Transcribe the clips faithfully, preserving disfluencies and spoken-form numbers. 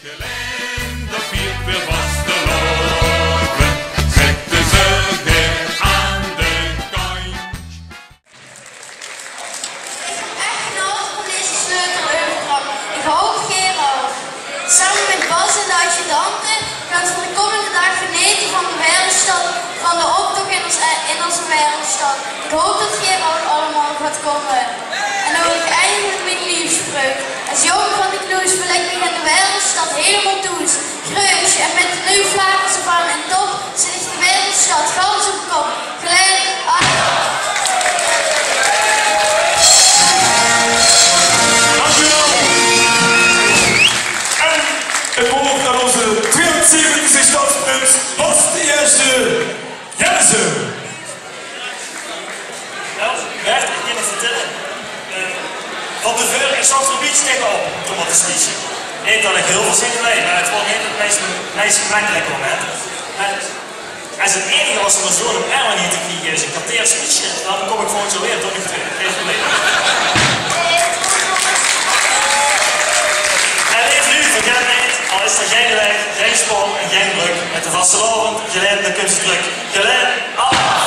Gelaen, dat viert weer vastelaovend, zitte ze weer aan de kantj. Ich höb ech genate van deze sleuteleuverdrach. Ich haop geer ouch. Same mit Bas en de adjudante gaon v'r de kómmende daag genete van de Waereldsjtad, van de optoch in ós, in ózze Waereldsjtad. Ich haop dat geer ouch allemaol gaot kómme. En dan wil ich eindige mit mien leefspreuk. Es jóng van de Knoes wil ich mich in de Waereldsjtad hielemaol thoes. Greutj, en mit de nuuj Flaarisse vaan en top zèt ich de Waereldsjtad gans op kop. Gelaen, ah. Dank u wel. En het woord aan onze tweeënzeventigste stadsprins, Bas de Eerste. Jellesen. Noe, Bert, ich kin 't vertèlle. Eh, van te veure, ich zaot d'r e bietje tegenop te mótte speeche. Neet dat ich hiel väöl zin in höb, meh 't waor neet 't meis, meis gemekkelijke moment. En es 't einige waor um zoe'n erm neer te kriege, is e kerteer speeche, dan kóm ich volgend jaor weer, toch neet. Gein probleem. En leef luuj, vergaet neet, al is d'r gein weg, gein spoor en gein brögk, mèt de vastelaovend, gelaen, dan kump ze trök. Gelaen, alaaf!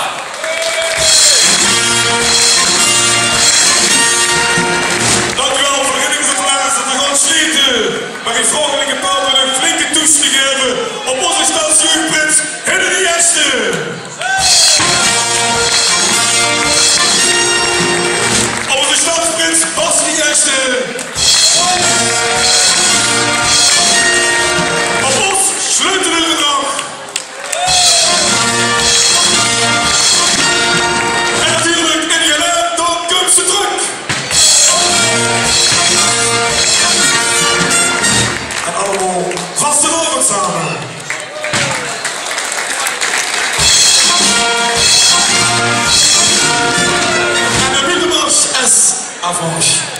Dank u wel, verenigde verklaarders, dat we gaan sluiten. Mag ik vragen de paal een flinke toes te geven op onze stadsjeugdprins Henry de Eerste. Op onze stadsprins Bas de Eerste. Op ons sleuteleuverdracht. En natuurlijk in gelaen, dan kump ze trök. En allemaol vastelaovend same. En de Witte Mars is à vos.